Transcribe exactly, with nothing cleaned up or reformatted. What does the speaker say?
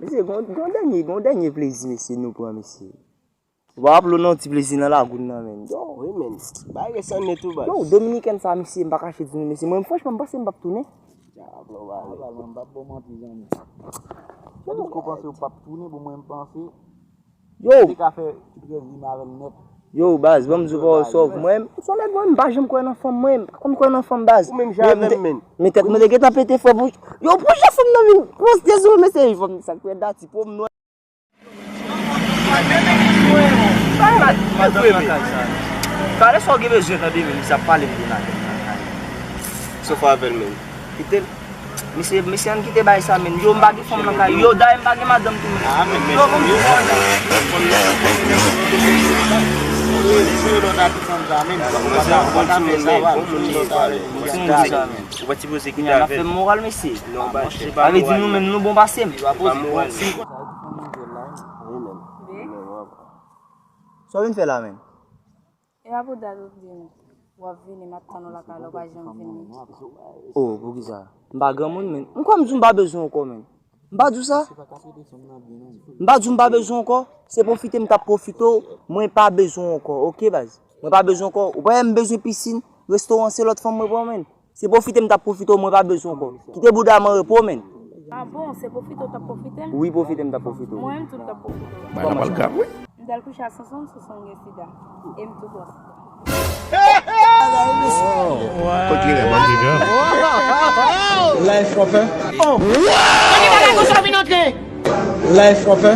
Mesye, gon, gon dènye, gon dènye plezi, mesye, nou pran, mesye. Ou pa raple w non, ti plezi nan lagoun nan, menn. Yo, wi, menn. Bagay resan nèt tou, baz. Yo, Dominikèn sa, mesye, m pa kache di nou, mesye. Mwen, franchman, m panse m p ap tounen. Diab, non, baz. Baz, mwen, m p ap ba w manti, zanmi. Yo, ou panse ou p ap tounen, bon, mwen, m panse. Yo. Te ka fè tout rèv li avè l nèt. Yo, baz, ban m di w pawòl sòf. Mwen, m se yon nèg, mwen, m pa janm kwè nan fanm, mwen. M pa konn kwè nan fanm, baz. Ou menm jan avè m, menn. Men tèt mwen te gentan pete, frè, pou, yo, pou jan fanm nan vin poste sou mwen, mesye, fanm sa kwè dati, po m nwè. Madanm nan kay sa. Talè sa w gen bezwen tande, men misye ap pale m de madanm nan kay. Sof avè l, menn. Kite l. Mesye, mesye, ann kite bagay sa, menn. Yo, m pa gen fanm nan kay. Yo, dayè, m pa gen madanm tou, menn. Ah, menn, men. Yo, bon, bon, bon. Ou wè ti poze kite avè l. Sa vle di nou menm nou bon pase m. Sa w vin fè la, menn? E pa pou dat ou di m w ap vini, m ap tann ou lakay la, ou pa janm vini. Oh, poukisa? M pa granmoun, menn. M kwè m di w m pa bezwen w ankò, menn. M pa di w sa? M pa di w m pa bezwen w ankò? Se pwofite m t ap pwofite w, mwen pa bezwen w ankò, oke, baz? Mwen pa bezwen w ankò. Ou pa wè m bezwen pisin, restoran, se lòt fanm mwen pran, menn. Se pwofite m t ap pwofite w, mwen pa bezwen w ankò. Kite bouda m an repo, menn. Ah bon, se pwofite w t ap pwofite m? Wi, pwofite m t ap pwofite w. Mwen menm tou m t ap pwofite w. Bagay la pral grav, wi. M t al kouche a Sonson, Sonson gen sida. E m tou pran sida. Kot li rèv an? Life, papa. Kote bagay konsa vin antre? Life, papa.